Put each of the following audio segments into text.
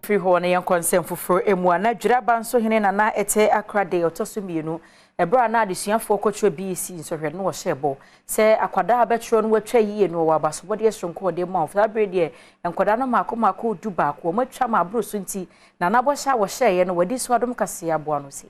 Firi hɔ no, yɛnkɔ nsɛm foforɔ mu a, na Dwiraba nso hene Nana Ɛtɛ Akra de ɔtɔ so mmienu, ɛberɛ a na adesuafoɔ kɔtwerɛ BEC nsɔhwɛ no, wɔhyɛ bɔ sɛ akwadaa a bɛtwerɛ no watwa yie no, wɔwɔ abasobɔdeɛ soronko ɔde ma. Saa bere deɛ, nkwadaa no maako maako 11 wɔn atwa ma aboro so, nti Nana bɔhyɛ a wɔhyɛeɛ no, wɔde so adom kaseɛ aboa no sei.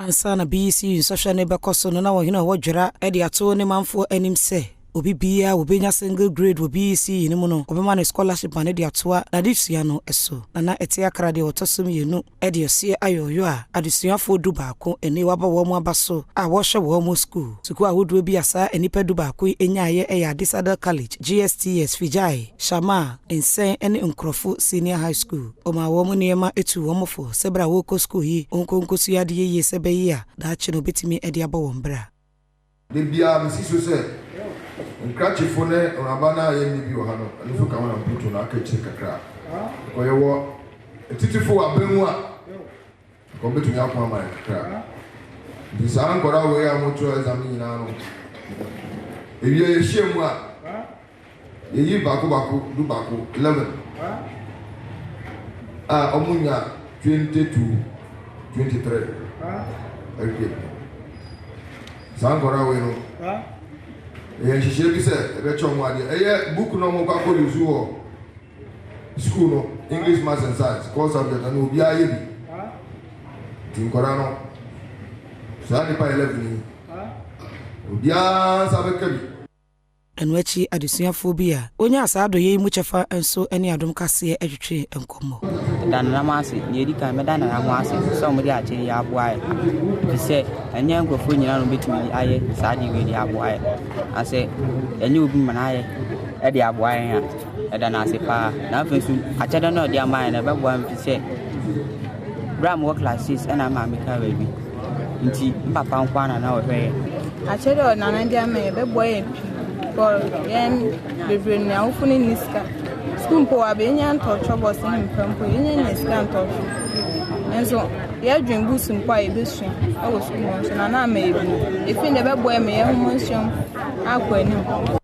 Ansa na BEC nsɔhwɛ no bɛkɔ so no, na wɔhene a wɔdwera de ato ne manfoɔ anim sɛ obi biara wɔbɛnya single grade wɔ BEC yi no mu no, wɔbɛma no scholarship ma ne de atoa n'adesua no so. Nana Ɛte Akra deɛ wɔtɔ so mmienu de ɔseɛ ayɔyɔ a adesuafoɔ 11 ɛne waba wɔn mu aba so a wɔrehwɛ wɔn mu sukuu. Sukuu ahodoɔ bi a saa nnipa 11 yi nyaeɛ yɛ Adisadel College, GSTS Fijai, Shama Nsɛn ne Nkurɔfo Senior High School. Ɔma wɔn nneɛma etu wɔn fo sɛ bere a wɔrekɔ sukuu yi, wɔnkɔ nkɔsua adeɛ yie sɛ bɛyɛ a daakye no obɛtumi de abɔ wɔn bra. De biara mesi so sɛ nkrakyefo ne ɔraba no a yɛnni bi wɔ ha no, ɛno nso ka ho na mpoto no aka akyire kakra. Kɔ yɛwɔ atitifo wɔ abɛn mu a nka wɔbɛtumi ako ama yɛ kakra. Nti saa nkɔdaa wei a wɔtwerɛ exam no nyinaa no, ewia yɛhyia mu a, yɛyi baako baako 11, 11 a wɔn nya 20 to 23 ɛhwɛ saa nkɔdaa wei no, ɛyɛ nhyehyɛ bi sɛ ɛbɛkyɛ wɔn adeɛ. Ɛyɛ book na wɔn kɔ akɔ use wɔ school no, English, Maths and Science core subject na obiara yɛ bi. Nti nkɔdaa no, saa nipa 11 yi, obiara nsa bɛka bi. Ɛno akyi, adesuafoɔ bi a wɔnyaa saa adɔyɛ yi mu kyɛfa nso ne Adom Kaseɛ atwitwe nkɔmmɔ. Da nanam ase. Nea ɛdi kan, mɛda nana ho ase sɛ ɔmode akyɛ yi aboa yɛ, ɛfiri sɛ ɛnyɛ nkurɔfoɔ nyinaa na wɔbɛtumi ayɛ saa de wei de aboa yɛ, na sɛ ɛnyɛ obi ma no ayɛ ɛde aboa yɛn a, ɛda no ase paa. Na afei nso, akyɛdɛ no a ɔde ama yɛn no, ɛbɛboa me, firi sɛ berɛ a mewɔ class 6 ɛna maame kaa baabi, nti me papa nko ara na na ɔhwɛ yɛn. Akyɛdɛ a ɔnana de ama yɛn bɛboa yɛn pii kɔ yɛn bebree ne awofo no nni sika. Sukuu mpo wɔ abɛnya ntɔtwɔ bɔs ne mpa mpo yɛnya nya sika ntɔtwɔ nso, yɛdwen books mpo a yɛbɛsua ɛwɔ sukuu hɔ nso, nana ama yɛ bi. Efi de bɛboa yɛn ma yɛn ho nsua akɔ anim.